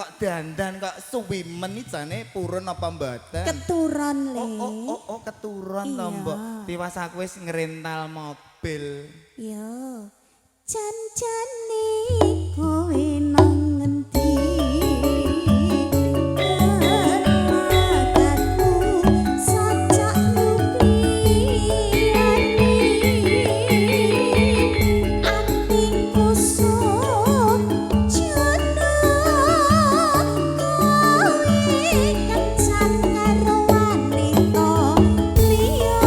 Kok dandan kok suwi men iki jane purun apa mboten? Keturon le. Oh, keturun to, Mbok. Tiwas aku wis ngrental mobil. Iya. Jan-jane kowe nang ngendi? Kelakatmu sajak lupiyane. Atiku sujana kowe kencan karo wanita liya.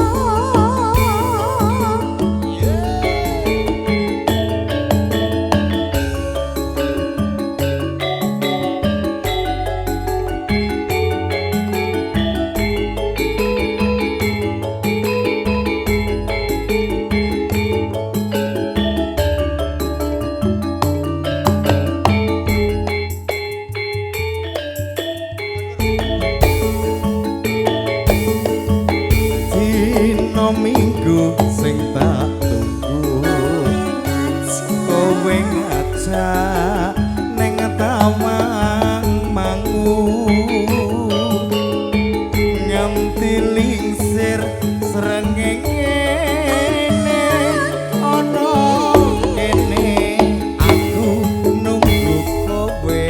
Dina Minggu sing tak tunggu, kowe ngajak neng Tawang Mangu, nganti lingsir srengenge ana kene aku nunggu kowe.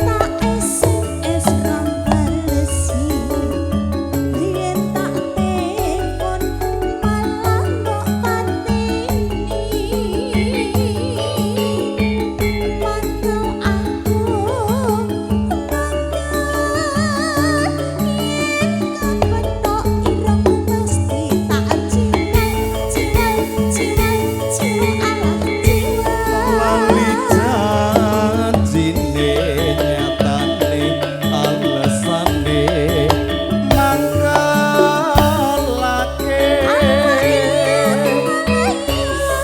Tak SMS ra balesi, yen tak telepon malah mbok pateni. Mantel aku banget yen kepethuk irungmu mesti tak ciwal ciwal ciwal ciwal alah ciwal. Lali janjine nyatane alesane mangkelake.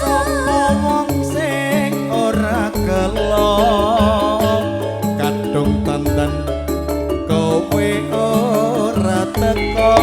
Sapa wong sing ora gelo kadung tandan kowe ora teko.